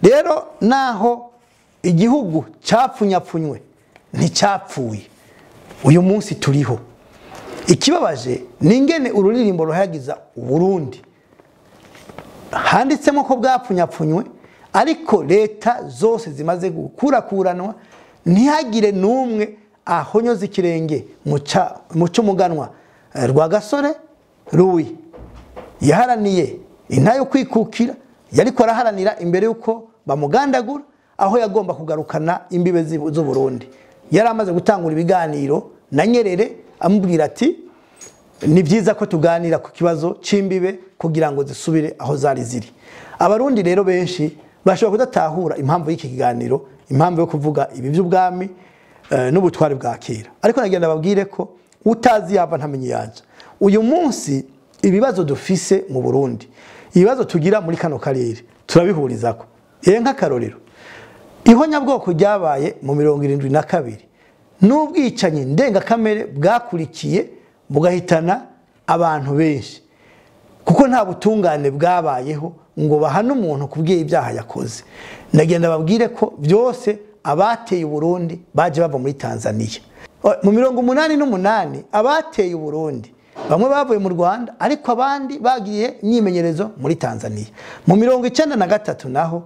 Rero naho igihugu cyapfunyapfunywe nticyapfuye, uyu munsi turiho. Ikibabaje ni ingene ururirimbo ruhayagiza Uburundi handitsemo ko bwapfunyapfunywe, ariko leta zose zimaze gukurakuranwa ntihagire n'umwe ahonyoza ikirenge mu cy'umuganwa Rwagasore Louis yaharaniye inta yo kwikukira, yariko araharanira imbere yuko bamugandagura, aho yagomba kugarukana imbibe z'Uburundi. Yari amaze gutangura ibiganiro na Nyerere amubwira ati ni byiza ko tuganira ku kibazo c'imbibe kugira ngo zisubire aho zari ziri. Abarundi rero benshi bashobora kudatahura impamvu y'iki kiganiro, impamvu yo kuvuga ibi by'ubwami n'ubutwari bwa kera, ariko nagenda babwire ko utazi yava ntamenye yaje. Uyu munsi ibibazo dufise mu Burundi, ibibazo tugira muri kano karere turabihurizako. Nk'akarorero, ihonyabwoko ryabaye mu 72 n'ubwicanyi ndengakamere bwakurikiye bugahitana abantu benshi, kuko nta butungane bwabayeho ngo bahane umuntu kubwiye ibyaha yakoze. Nagenda babwire ko byose abateye Uburundi baje bava muri Tanzania. Mu 88 abateye Uburundi bamwe bavuye mu Rwanda, ariko abandi bagiye imyimenyerezo muri Tanzania. Mu 93 naho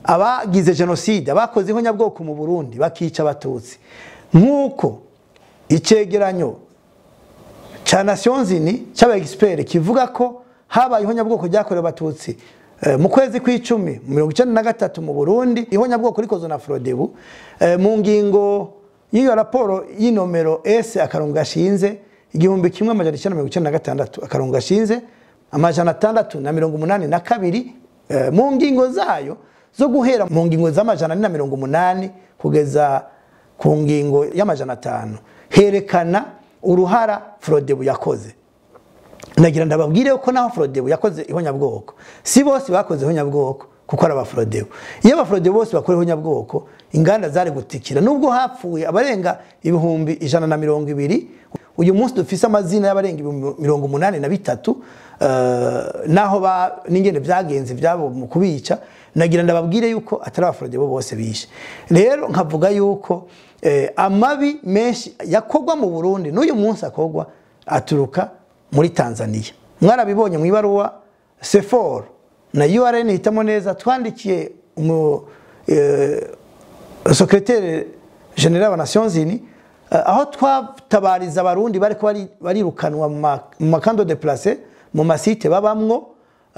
abagize genocide, abakoze ihonyabwoko mu Burundi bakica abatutsi, nkuko icegeranyo ca Nations Unies c'aba expert kivuga ko habaye ihonyabwoko ryakorewe abatutsi mu kwezi kw'icumi mu 93 mu Burundi, ihonyabwoko rikozwe na Frodebu. Mu ngingo y'iyo raporo y'inomero S akarongo gashinze 1996 akarongo gashinze 682, mu ngingo zayo zo guhera mu ngingo z'amajana 480 kugeza ku ngingo y'amajana 5 herekana uruhara Frodebu yakoze. Nagira ndababwire ko naho Frodebu yakoze ihonyabwoko, si bose bakoze ihonyabwoko kuko ari abafrodebu. Iyo abafrodebu bose bakora ihonyabwoko, inganda zari gutikira, nubwo hapfuye abarenga 120,000. Uyu munsi dufise amazina y'abarenga 83,000, naho n'ingene vyagenze byabo mu kubica. Nagira ndababwire yuko atari abafrodebu bose bishe. Rero nkavuga yuko amabi menshi yakogwa mu Burundi n'uyu munsi akogwa aturuka muri Tanzania. Mwarabibonye mu ibaruwa Sefor na URN hitamo neza twandikiye secrétaire général wa Nations Unies, aho twatabariza abarundi bariko barirukanwa mu makando déplacé, mu masite babamwo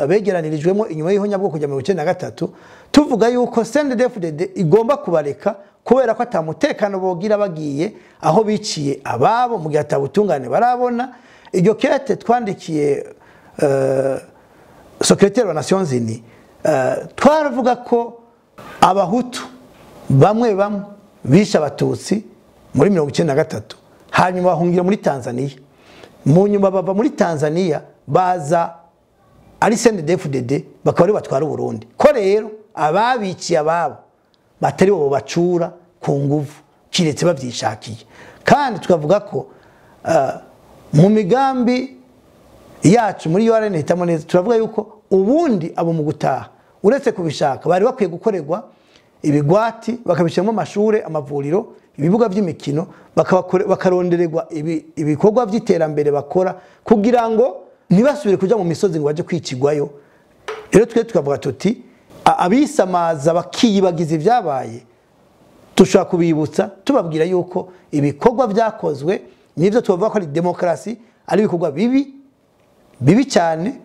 begeranirijwemo inyuma y'ihonyabwoko rya 1993, tuvuga yuko CNDD-FDD igomba kubareka kubera ko atamutekano bogira bagiye aho biciye ababo mu gihe atabutungane barabona. Iryo kete twandikiye secrétaire wa Nations Unies, twaravuga ko abahutu bamwe bamwe bishe abatutsi muri 1993, hanyuma bahungira muri Tanzania. Mu nyuma bava muri Tanzania baza ari CNDD-FDD bakaba ari batwara Uburundi. Ko rero ababiciye ababo batari bo bacura ku nguvu kiretse bavyishakiye. Kandi tukavuga ko mu migambi yacu muri URN hitamo neza turavuga yuko ubundi abo mu gutaha uretse kubishaka bari bakwiye gukorerwa ibigwati, bakabishiramo amashure, amavuriro, ibibuga by'imikino, bakarondererwa ibikorwa by'iterambere bakora kugira ngo ntibasubire kuja mu misozi ngo baje kwicigwayo. Rero twe tukavuga tuti abisamaza bakiyibagiza ibyabaye, dushobora kubibutsa tubabwira yuko ibikorwa byakozwe nivyo tubavuga ko ari demokrasi, ari ibikorwa bibi bibi cyane,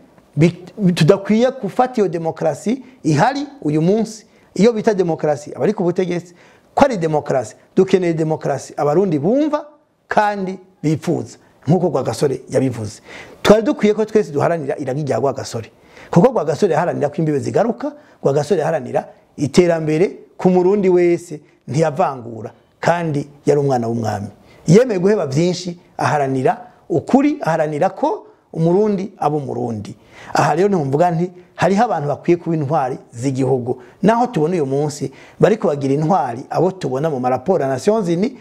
tudakwiye gufata iyo demokrasi ihari uyu munsi. Iyo bita demokrasi abari ku butegetsi ko ari demokrasi, dukeneye demokrasi abarundi bumva kandi bipfuza nkuko Rwagasore yabivuze. Twari dukwiye ko twese duharanira iragi rya Rwagasore, kuko Rwagasore yaharanira ko imbibe zigaruka, Rwagasore yaharanira iterambere ku murundi wese, ntiyavangura, kandi yari umwana w'umwami. Yemeye guheba byinshi aharanira ukuri, aharanira ko umurundi abo umurundi. Aha rero ntumvuga nti hariho abantu bakwiye kuba intwari z'igihugu, naho tubona uyu munsi bari kubagira intwari abo tubona mu maraporo ya Nations Unies,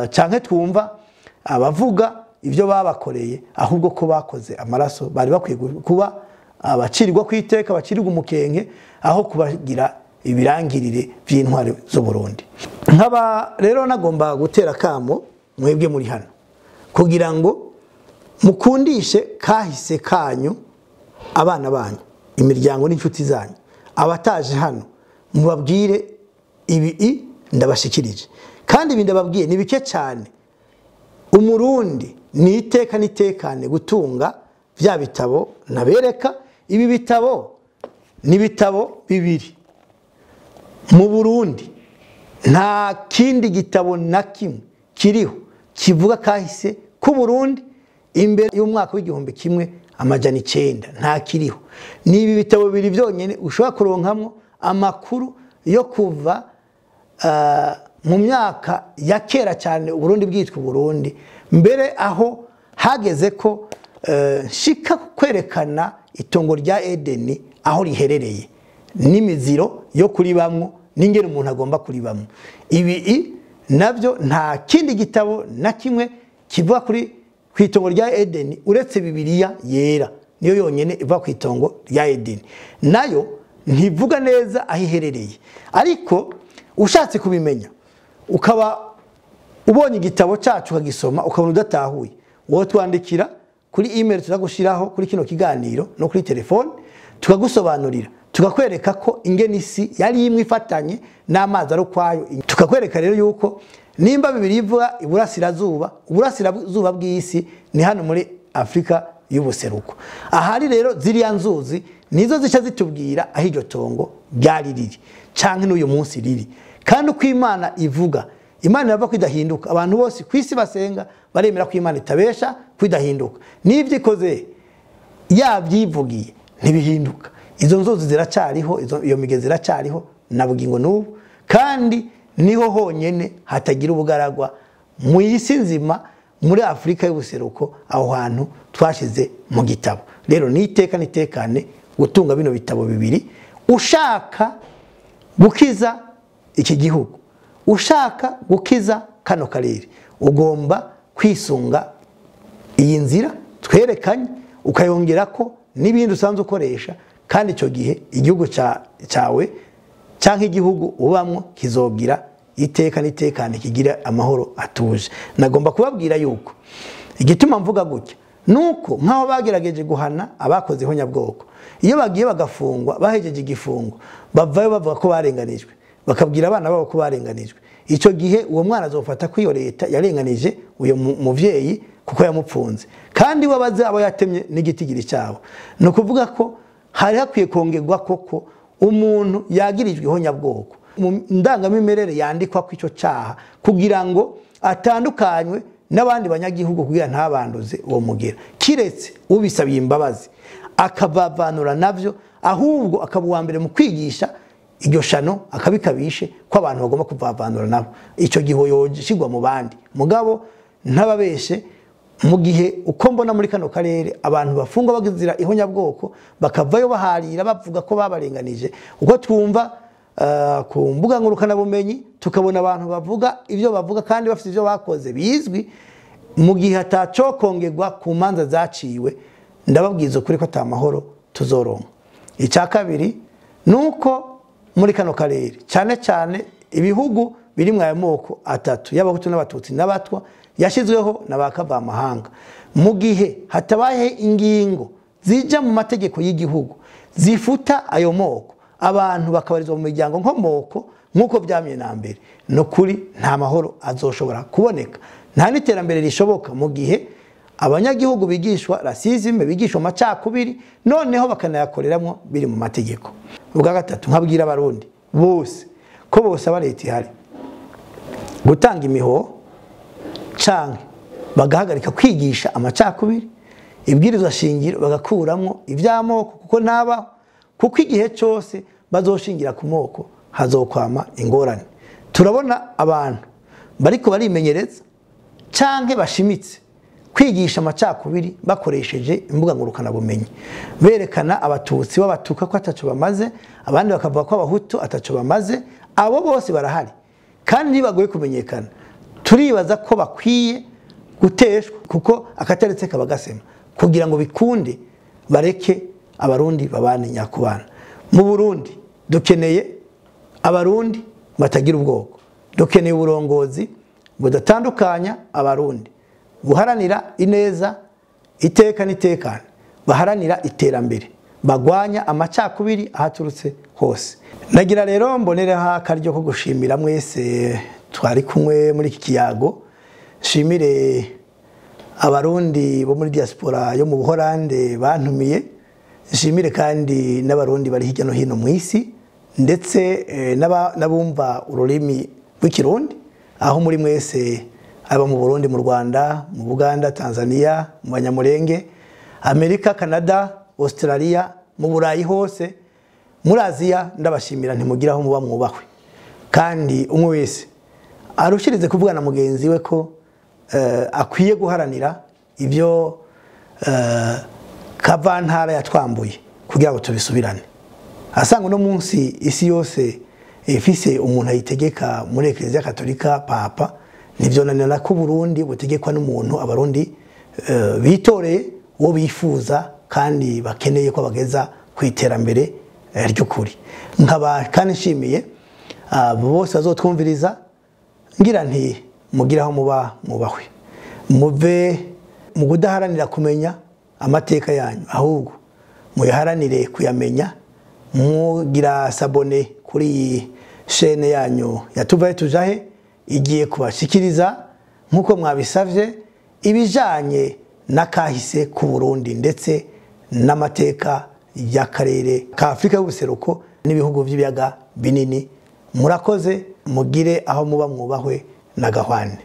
canke twumva abavuga ibyo babakoreye, ahubwo ko bakoze amaraso bari bakwiye kuba abacirirwa kwiteka, abacirirwa umukenke, aho kubagira ibirangirire by'intwari z'u Burundi. Nkaba rero nagomba gutera kamo mwebwe muri hano kugira ngo mukundishe kahise kanyu abana banyu, imiryango n'inshuti zanyu. Abataje hano mubabwire ibi ndabashikirije, kandi ibi ndababwiye ni bike cyane. Umurundi ni iteka nitekane gutunga bya bitabo nabereka. Ibi bitabo ni bitabo bibiri mu Burundi, nta kindi gitabo na kimwe kiriho kivuga kahise ku Burundi imbere y'umwaka w'1900, nta kiriho. Ni ibi bitabo bibiri byonyene ushobora kuronkamwo amakuru yo kuva mu myaka ya kera cyane Burundi bwitwa Burundi, mbere aho hageze ko nshika kwerekana itongo rya Edeni aho riherereye n'imiziro yo kuribamwo n'ingene umuntu agomba kuribamwo. Ibi nabyo nta kindi gitabo na kimwe kivuga kuri kwitongo rya Edeni uretse Bibiliya yera, niyo yonyene iva kwitongo rya Edeni, nayo ntivuga neza aho iherereye. Ariko ushatse kubimenya ukaba ubonye igitabo cyacu ukagisoma ukabona udatahuye, wowe twandikira kuri email tuzagushiraho kuri kino kiganiro no kuri telefone, tukagusobanurira, tukakwereka ko ingene isi yari imwe ifatanye n'amazi ari ukwayo. Tukakwereka rero yuko nimba Bibiliya ivuga iburasirazuba, uburasirazuba bw'isi ni hano muri Afrika y'ubuseruko. Ahari rero ziriya nzuzi nizo zica zitubwira aho iryo tongo ryari riri canke n'uyu munsi riri. Kandi uko Imana ivuga, Imana irava ko idahinduka. Abantu bose ku isi basenga baremera ko Imana itabesha, ko idahinduka. N'ivyo ikoze yabyivugiye ntibihinduka. Izo nzuzi ziracyariho, iyo migezi iracyariho na bugingo n'ubu, kandi niho honyene hatagira ubugaragwa mu isi nzima muri Afrika y'ubuseruko, aho hantu twashize mu gitabo. Rero ni iteka nitekane gutunga bino bitabo bibiri ushaka gukiza iki gihugu, ushaka gukiza kano karere, ugomba kwisunga iyi nzira twerekanye, ukayongera ko n'ibindi usanzwe ukoresha, kandi icyo gihe igihugu cyawe cyangwa igihugu ubamwo kizogira iteka nitekane, kigira amahoro atuje. Nagomba kubabwira yuko igituma mvuga gutya nuko nkaho bagerageje guhana abakoze ihonyabwoko, iyo bagiye bagafungwa bahejeje igifungo bavayo bavuga ko barenganijwe, bakabwira abana babo ko barenganijwe. Icyo gihe uwo mwana azofata ko iyo leta yarenganije uyo muvyeyi kuko yamupfunze, kandi wabaze abo yatemye n'igitigiri cyabo. No kuvuga ko hari hakwiye kongerwa koko umuntu yagirijwe ihonyabwoko mu ndangamimerere yandikwa ko icyo cyaha, kugira ngo atandukanywe n'abandi banyagihugu kugira ntabanduze uwo mugera, kiretse ubisabiye imbabazi akabavanura navyo, ahubwo akaba uwa mbere mu kwigisha iryo shano akabikabishe ko abantu bagomba kuvavanura nabo. Icyo gihe yoshigwa mu bandi. Mugabo ntababeshe, mu gihe uko mbona muri kano karere abantu bafungwa bagizira ihonyabwoko bakavayo baharira bavuga ko babarenganije, uko twumva ku mbuga ngurukanabumenyi tukabona abantu bavuga ibyo bavuga kandi bafite ibyo bakoze bizwi, mu gihe atacokongerwa ku manza zaciwe, ndababwiza ukuri ko atamahoro tuzoronka. Icya kabiri nuko muri kano karere cyane cyane ibihugu biri mu moko atatu y'abahutu n'abatutsi n'abatwa yashizweho n'abakavamahanga, mu gihe hatabaye ingingo zija mu mategeko y'igihugu zifuta ayo moko, abantu bakabarizwa mu miryango nkomoko nkuko byamye na mbere, no kuri nta mahoro azoshobora kuboneka, nta n'iterambere rishoboka mu gihe abanyagihugu bigishwa racisme, bigishwa amacakubiri, noneho bakanayakoreramwo biri mu mategeko. Ubwa gatatu nkabwira abarundi bose ko bose aba leta ihari gutanga imiho canke bagahagarika kwigisha amacakubiri, ibwirizwa shingiro bagakuramwo ivy'amoko kuko ntabaho, kuko igihe cyose bazoshingira ku moko hazokwama ingorane. Turabona abantu bariko barimenyereza canke bashimitse kwigisha amacakubiri bakoresheje imbuga ngurukanabumenyi, berekana abatutsi b'abatuka ko ataco bamaze, abandi bakavuga ko abahutu ataco bamaze. Abo bose barahari kandi ntibagoye kumenyekana. Turibaza ko bakwiye guteshwa kuko akataretse kabagasema, kugira ngo bikunde bareke abarundi babane nyakubana. Mu Burundi dukeneye Abarundi batagira ubwoko, dukeneye uburongozi budatandukanya Abarundi, buharanira ineza, iteka n'itekane, baharanira iterambere, bagwanya amacakubiri ahaturutse hose. Nagira rero mbonereho akaryo ko gushimira mwese twari kumwe muri iki kiyago, nshimire Abarundi bo muri diaspora yo mu Buholande bantumiye, nshimire kandi n'Abarundi bari hirya no hino mu isi, ndetse n'abumva ururimi rw'Ikirundi, aho muri mwese, aba mu Burundi, mu Rwanda, mu Buganda, Tanzania, mu Banyamulenge, Amerika, Canada, Australia, mu Burayi hose, muri Aziya, ndabashimira ntimugiraho muba mwubahwe. Kandi umwe wese arushirize kuvugana na mugenzi we ko akwiye guharanira ibyo kavantara yatwambuye kugira ngo tubisubirane. Asanga uno munsi isi yose ifise umuntu ayitegeka muri Eklezia Katolika, Papa, nivyo nanira ko Burundi butegekwa n'umuntu Abarundi bitoreye, uwo bifuza kandi bakeneye ko bageza ku iterambere ry'ukuri. Nkaba kandi nshimiye bose bazotwumviriza, ngira nti mugiraho muba mwubahwe, muve mu kudaharanira kumenya amateka yanyu, ahubwo muyaharanire kuyamenya. Mugira sabone kuri iyi chaîne yanyu ya Tuvahe Tujahe, igiye kubashikiriza nkuko mwabisavye ibijanye n'akahise ku Burundi ndetse n'amateka y'akarere ka Afrika y'ubuseruko n'ibihugu by'ibiyaga binini. Murakoze, mugire aho muba mwubahwe na gahwane.